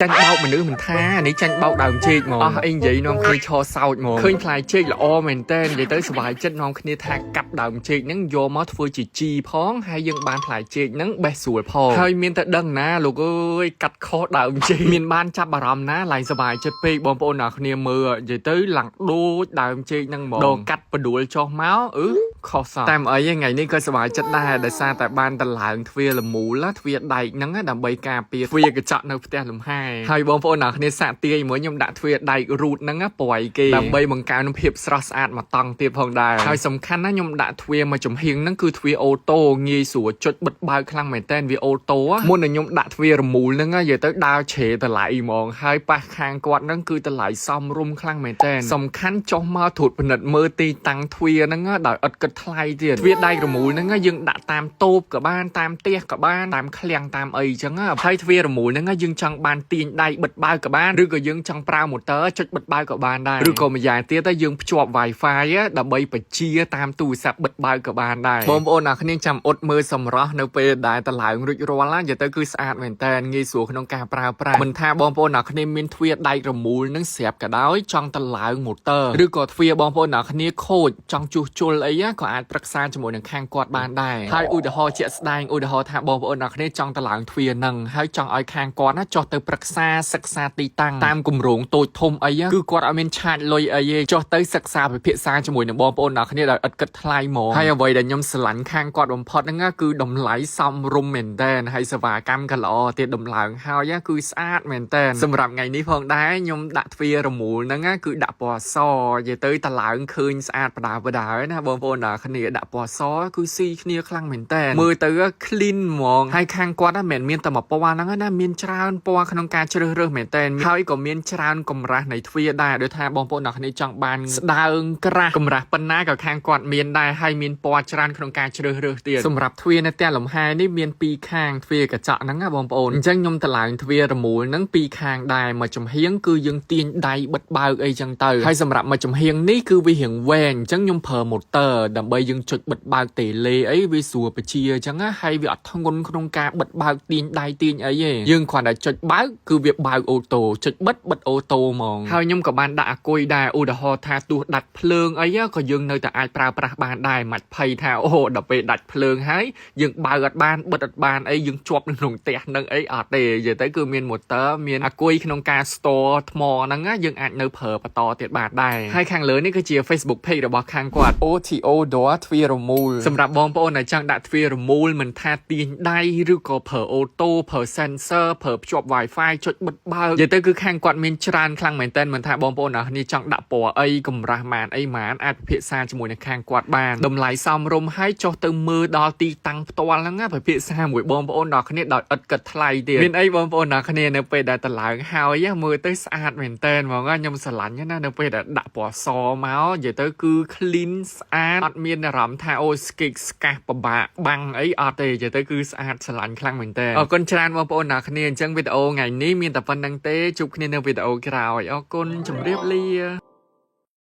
ចាញ់បោកមនុស្សមិនថានេះចាញ់បោកដើមចេកហ្មងអស់អីនិយាយនាំគ្នាឈរសោចហ្មងឃើញផ្លែចេកល្អមែនតើនិយាយទៅសុបាយចិត្តនាំគ្នាថាកាប់ដើមចេកហ្នឹងយកមកធ្វើជាជីផងហើយយើងបានផ្លែចេកហ្នឹងបេះស្រួលផងហើយមានតែដឹងណាលោកអើយកាត់ខុសដើមចេកមានបានចាប់អារម្មណ៍ណាឡើងសុបាយចិត្តពេកបងប្អូនអ្នកគ្នាមើលនិយាយទៅឡើងដូចដើមចេកហ្នឹងហ្មងដល់កាត់បដួលចុះមកអឺខុសសោះតែមិនអីទេថ្ងៃនេះក៏សប្បាយចិត្តដែរដោយសារតែបានតឡើងទ្វារលមូលទ្វារដែកហ្នឹងដើម្បីការពារទ្វារកញ្ចក់នៅផ្ទះលំហែហើយបងប្អូនអ្នកគ្នាសាកទាយមួយខ្ញុំដាក់ទ្វារដែករូតហ្នឹងប្រយគេដើម្បីបង្កើនភាពស្រស់ស្អាតមកតង់ទៀតផងដែរហើយសំខាន់ណាខ្ញុំដាក់ទ្វារមួយចំហៀងហ្នឹងគឺទ្វារ auto ងាយស្រួលចុចបិទបើកខ្លាំងមែនតើវា auto មុននឹងខ្ញុំដាក់ទ្វាររមូលហ្នឹងនិយាយទៅដើរជ្រេតម្លៃហ្មងហើយប៉ះខាងគាត់ហ្នឹងគឺតម្លៃសមរម្យខ្លាំងមែនតើសំខាន់ចុះមកត្រួតពិនិត្យមើលទីតាំងទ្វារហ្នឹងដោយឥតគិតថ្លៃទៀតទ្វារដែករមូលហ្នឹងយើងដាក់តាមតូបក៏បានតាមផ្ទះក៏បានតាមឃ្លាំងតាមអីចឹងហើយទ្វាររមូលហ្នឹងយើងចង់បានទាញដៃបិទបើកក៏បានឬក៏យើងចង់ប្រើម៉ូទ័រចុចបិទបើកក៏បានដែរឬក៏ម្យ៉ាងទៀតយើងភ្ជាប់ Wi-Fi ដើម្បីបញ្ជាតាមទូរស័ព្ទបិទបើកក៏បានដែរបងប្អូនអ្នកគ្នាចាំអ៊ុតមើលសម្រស់នៅពេលដែលតឡើងរួចរាល់ណានិយាយទៅគឺស្អាតមែនតើងាយស្រួលក្នុងការប្រើប្រាស់មិនថាបងប្អូនអ្នកគ្នាមានទ្វារដែករមូលនឹងស្រាប់ក៏ដោយចង់តឡើងម៉ូទ័រឬក៏ទ្វារបងប្អូនអ្នកគ្នាខូចចង់ជួសជុលអីក៏អាចប្រឹក្សាជាមួយនឹងខាងគាត់បានដែរហើយឧទាហរណ៍ជាក់ស្ដែងឧទាហរណ៍ថាបងប្អូនអ្នកគ្នាចង់តឡើងទ្វារនឹងហើយចង់ឲ្យខាងគាត់ណាចុះទៅប្រឹក្សាសិក្សាទីតាំងតាមគម្រោងតូចធំអីគឺគាត់អត់មានឆាតលុយអីទេចុះទៅសិក្សាពិភាក្សាជាមួយនឹងបងប្អូនអ្នកគ្នាដោយឥតគិតថ្លៃហ្មងហើយអ្វីដែលខ្ញុំស្រឡាញ់ខាងគាត់បំផុតហ្នឹងគឺតម្លៃសមរម្យមែនតើហើយសេវាកម្មក៏ល្អទៀតដំឡើងហើយគឺស្អាតមែនតើសម្រាប់ថ្ងៃនេះផងដែរខ្ញុំដាក់ទ្វាររមូលហ្នឹងគឺដាក់ពណ៌សនិយាយទៅតឡើងឃើញស្អាតបដាបដាណាបងប្អូនអ្នកគ្នាដាក់ពណ៌សគឺស៊ីគ្នាខ្លាំងមែនតើមើលទៅ clean ហ្មងហើយខាងគាត់មិនមែនមានតែមួយពណ៌ហ្នឹងណាមានច្រើនពណ៌ក្នុងការជ្រើសរើសមែនតើហើយក៏មានច្រើនកម្រាស់នៃទ្វារដែរដោយថាបងប្អូនអ្នកគ្នាចង់បានស្ដើងក្រាស់កម្រាស់ប៉ុណ្ណាក៏ខាងគាត់មានដែរហើយមានពណ៌ច្រើនក្នុងការជ្រើសរើសទៀតសម្រាប់ទ្វារនៅផ្ទះលំហែនេះមានពីរខាងទ្វារកញ្ចក់ហ្នឹងណាបងប្អូនអញ្ចឹងខ្ញុំតម្លើងទ្វាររមូលហ្នឹងពីរខាងដែរមួយចំហៀងគឺយើងទាញដៃបិទបើកអីចឹងទៅហើយសម្រាប់មួយចំហៀងនេះគឺវារៀងវែងអញ្ចឹងខ្ញុំប្រើម៉ូទ័រដើម្បីយើងចុចបិទបើកតេឡេអីវាស្រួលបជាអញ្ចឹងណាហើយវាអត់ធ្ងន់ក្នុងការបិទបើកទាញដៃទាញអីទេយើងគ្រាន់តែចុចបើកគឺវាបើក auto ចុចបិទបិទ auto ហ្មងហើយខ្ញុំក៏បានដាក់អាគុយដែរឧទាហរណ៍ថាទោះដាច់ភ្លើងអីក៏យើងនៅតែអាចប្រើប្រាស់បានដែរមិនភ័យថាអូដល់ពេលដាច់ភ្លើងហើយយើងបើកអត់បានបិទអត់បានអីយើងជាប់នៅក្នុងផ្ទះនឹងអីអត់ទេនិយាយទៅគឺមានម៉ូទ័រមានអាគុយក្នុងការ store ថ្មហ្នឹងណាយើងអាចនៅប្រើបន្តទៀតបានដែរហើយខាងលើនេះគឺជា Facebook page របស់ខាងគាត់ OTO Door ទ្វាររមូលសម្រាប់បងប្អូនដែលចង់ដាក់ទ្វាររមូលមិនថាទាញដៃឬក៏ប្រើ auto ប្រើ sensor ប្រើភ្ជាប់ Wi-Fi ចុចបិទបើកនិយាយទៅគឺខាងគាត់មានច្រើនខ្លាំងមែនតើមិនថាបងប្អូនអ្នកគ្នាចង់ដាក់ពណ៌អីកម្រាស់ម៉ានអីម៉ានអាចពិភាក្សាជាមួយនឹងខាងគាត់បានតម្លៃសមរម្យហើយចុះទៅមើលដល់ទីតាំងផ្ទាល់ហ្នឹងណាពិភាក្សាមួយបងប្អូនអ្នកគ្នាដោយឥតគិតថ្លៃទៀតមានអីបងប្អូនអ្នកគ្នានៅពេលដែលតឡើងហើយមើលទៅស្អាតមែនតើហ្មងខ្ញុំស្រឡាញ់ណានៅពេលដែលដាក់ពណ៌សមកនិយាយទៅគឺ clean ស្អាតអត់មានអារម្មណ៍ថាអូស្គិកស្កាសពិបាកបាំងអីអត់ទេនិយាយទៅគឺស្អាតស្រឡាញ់ខ្លាំងមែនតើអរគុណច្រើនបងប្អូនអ្នកគ្នាអញ្ចឹងវីដេអូថ្ងៃនេះមានតែប៉ុណ្្នឹងទេជួបគ្នានៅវីដេអូក្រោយអរគុណជម្រាបលា។